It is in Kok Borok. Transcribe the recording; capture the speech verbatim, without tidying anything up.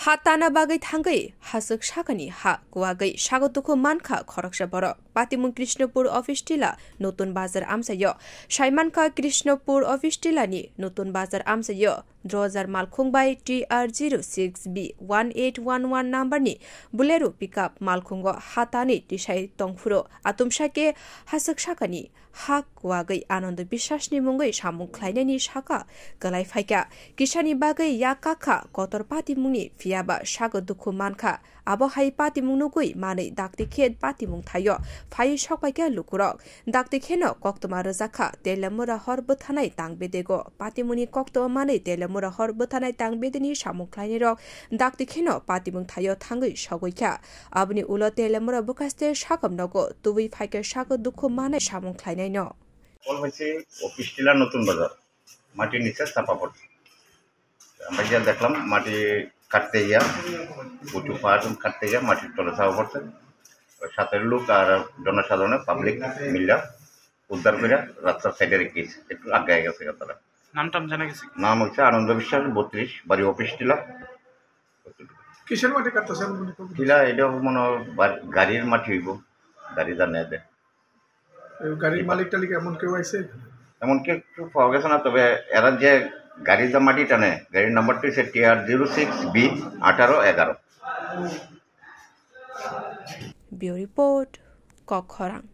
Ha tana bagwi thangwi haswk sakani ha kuwagwi sago dukhu mankha khoroksa borok. Patimung Krishnapur Office Tila Notun Bazar amchaio. Saimankha Krishnapur Office Tila ni Notun Bazar amchaio. Drojar malkhung bai T R zero six B one eight one one number ni Bolero pickup malkhungo ha tanwi tisai tongphuru atumsa khe haswk sakani ha kuwagwi Anando Biswas ni mungwi samung khlainani saka kwlai phaikha. Kisani bagwi yak kakha kotor patimungni, phiyaba sago dukhu mankha. Abo hai patimung nugwi manwi dakti khe patimung thaio phaiwi sokpaikha lukurok. Dakti kheno koktwma rwjakha Telamura hor bwthanai tang bedego. Patimungni koktwma manwi Telamura hor bwthanai tang bedeni samung khlainairok dakti kheno patimung thaio thangwi sogwi kha. Aboni ulo Telamura bwkhaste sakom nogo tubui phaikhe sago dukhu manai samung khlainaino. Call হয়েছে অফিস টিলা নতুন বাজার, মাটির নিচে চাপা পড়ছে। আমরা গিয়ে দেখলাম মাটি কাটতে গিয়া, উঁচু পাহাড় কাটতে গিয়া মাটির তলে চাপা পড়ছে। সাথে লোক আর জনসাধারণের পাবলিক মিল্লা উদ্ধার করে রাস্তার সাইডে রেখে একটু আগে গেছে তারা। নাম টাম জানা গেছে? নাম হচ্ছে আনন্দ বিশ্বাস, বত্রিশ, বাড়ি অফিস টিলা। কিসের মাটি কাটতেছে মনে করুন? টিলা এটা মনে হয় বাড়ি-, গাড়ির মাটি হইব, গাড়ি জানে দে। এই গাড়ির মালিক টালিক এমন কেউ আইছে? এমন কেউ পাওয়া গেছে না, তবে এরা যে গাড়ির যে মাটি টানে, গাড়ির নাম্বারটি হচ্ছে T R zero six B আঠারো এগারো। Bureau Report, Kokkhorang.